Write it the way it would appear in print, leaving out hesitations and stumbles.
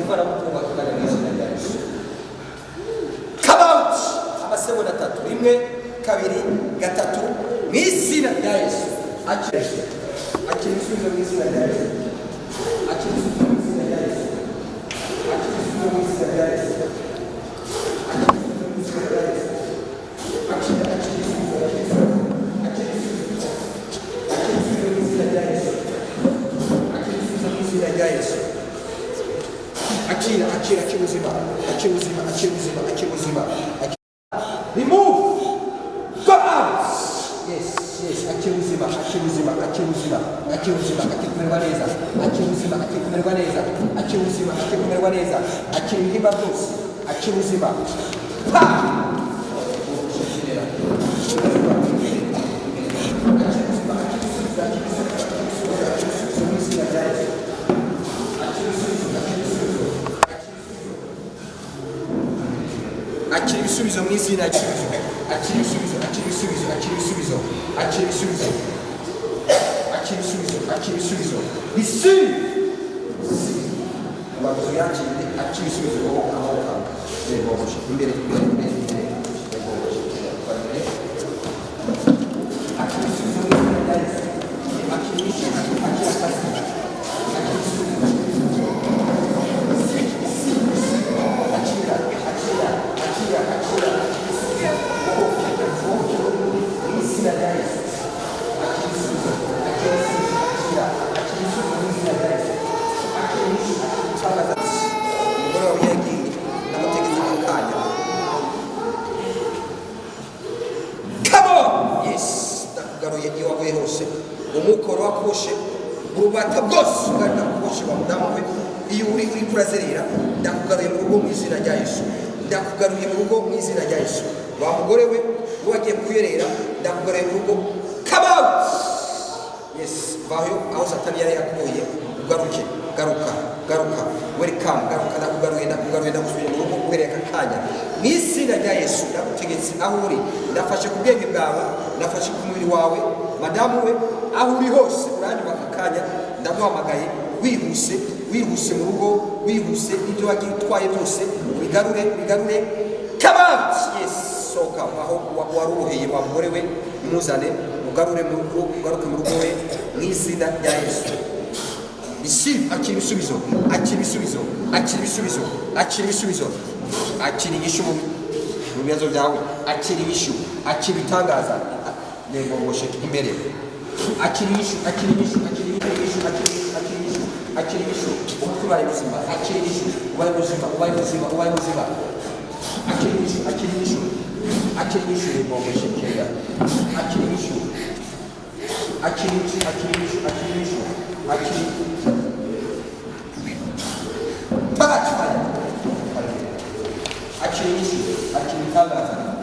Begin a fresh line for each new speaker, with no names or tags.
Ndakuvanamo ubwoba kandi mu izina rya Yesu. Come out. Amasegonda 3, 1, 2, 3, mu izina rya Yesu. Akira, akira ibisubizo mu izina rya Yesu. Akira ibisubizo mu izina rya Yesu. Akira ibisubizo mu izina rya Yesu. Akira ibisubizo mu izina rya Yesu. Akira, akira ibisubizo, akira ibisubizo, akira ibisubizo, akira ibisubizo mu izina rya Yesu. Akira ibisubizo mu izina rya Yesu. Akira, akira, akira ubuzima, akira ubuzima, akira ubuzima, akira ubuzima. Remove, go out. Yes, akira ubuzima, akira ubuzima, akira ubuzima, akira ubuzima, akira kumererwa neza, akira ubuzima, akira kumererwa neza, akira ubuzima, akira kumererwa neza, akira ibihimba byose, akira ubuzima. Pa! Akira ubuzima, akira ibisubizo, akira ibisubizo, akira ibisubizo mu izina rya Yesu. Akira ibisubizo, akira ibisubizo, akira ibisubizo mu izina ry'ibisubizo. Akira ibisubizo, akira ibisubizo, akira ibisubizo, akira ibisubizo, akira ibisubizo, akira ibisubizo. Receive, ubaguzi yakire, akira ibisubizo. Wowe amaboko yego, imbere, imbere, imbere, imbere, yego, imbere. Akira ibisubizo mu izina rya Yesu. Akira inyishu, akira akazi, akira ibisubizo. Si, si, si, akira, akira, akira, akira, akira ibisubizo. Wowe, wowe, mu izina rya Yesu. Akira ibisubizo, akira ibisubizo, akira, akira ibisubizo mu izina rya Yesu. Akira inyishu, akira ibitangaza. Umugore wawe yagiye, ndamutegetse aka kanya. Come on! Yes, ndakugaruye iyo wavuye hose. Umwuka wari wakuboshe, ububata bwose bwari bwakuboshe, wa mudamu we, iyo uri kurazerera, ndakugaruye mu rugo mu izina rya Yesu. Ndakugaruye mu rugo mu izina rya Yesu. Wa mugore we, wagiye kuyerera, ndakugaruye mu rugo. Come out! Yes, vayo aho Satani yari yakuboye, ugaruke, garuka, garuka, welcome, garuka, ndakugaruye, ndakugaruye, ndagusubije mu rugo uhereye aka kanya. Mu izina rya Yesu ndagutegetse aho uri, ndafashe ku bwenge bwawe, ndafashe ku mubiri wawe, madamu we, aho uri hose, uranyuma aka kanya, ndaguhamagaye, wihuse, wihuse mu rugo, wihuse, ibyo wagiye utwaye byose ubigarure, ubigarure. Come out! Yes, sohoka aho wari uboheye, wa mugore we, muzane, ugarure mu rugo, ugaruke mu rugo we mu izina rya Yesu. Receive, akira ibisubizo, akira ibisubizo, akira ibisubizo, akira ibisubizo, akira inyishu mu bibazo byawe, akira inyishu, akira ibitangaza. Yego, imbere. Akira inyishu, akira inyishu, akira inyishu, akira inyishu, akira inyishu, akira inyishu. Umutwe ubaye muzima, akira inyishu, ubaye muzima, ubaye muzima, ubaye muzima. Akira inyishu, akira inyishu, akira inyishu. Yego, akira inyishu, akira inyishu, akira inyishu, akira inyishu, akira touch fire. Akira inyishu, akira ibitangaza.